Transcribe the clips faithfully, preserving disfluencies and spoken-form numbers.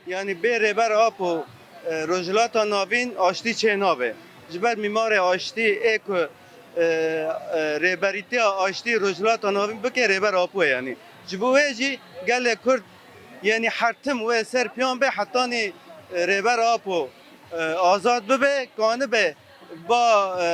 Yanî bê Rêber Apo, e, Rojhilata Navîn aştî çê nabe. Ji ber mîmarê aştî ê ku, e, e, rêberîtiya aştî Rojhilata Navîn bike Rêber Apo ye yanî. Ji bo wê jî gelê Kurd yanî her tim wê ser piyan bê hetanî, e, Rêber Apo, e, azad bibe, kanibe ba, e,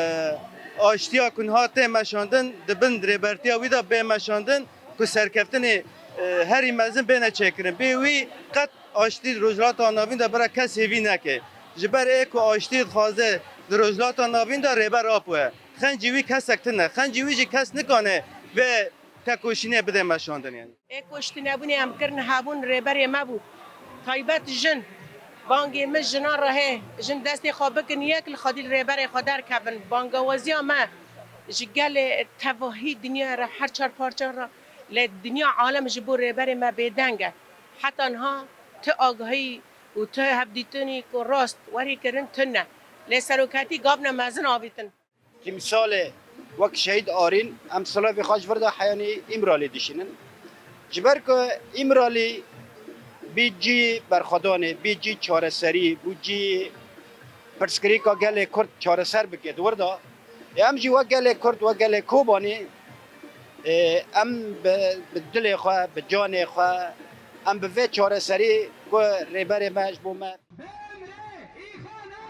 aştiya ku niha tê meşandin, di bin rêbertiya wî de bê meşandin ku serkeftinê, e, herî mezin bêne çêkirin. Bê wî qet aştî di Rojhilata Navîn de bira kes hêvî neke. Ji ber ê ku aştî dixwaze di Rojhilata Navîn de Rêber Apo ye. Xencî wî kesek tune. Xencî wî jî kes nikane vê tekoşînê bide meşandin yanî. Ê ku ştinebûnê em kirin hebûn rêberê me bû. Taybet jin. Bangê min jinan re hê. Jin destê xwe bikin yek li xwedî li rêberê xwe derkevin. Bangawaziya me ji gelê tevahî dinyayê re her çar parçan re lê dinya alem ji bo rêberê me bêdeng e. Heta niha ti agahî û ti hevdîtinî ku rast werî kirin tune. Lê seroketî gavne mezin avîtin. Timsalê wek Şehîd Arîn, em silavê xwe ji vir de heyanî Îmralî dişînin. Ji ber ku Îmralî bî cî berxwedanê, bî cî çareserî, bû cî pirsgirêka gelê Kurd çareser bike di wir de. Ê em jî wek gelê Kurd, wek gelê Kobanî, ê, em bi, bi dilê xwe, bi canê xwe, em bi vê çareserî ku rêberê me ji bo me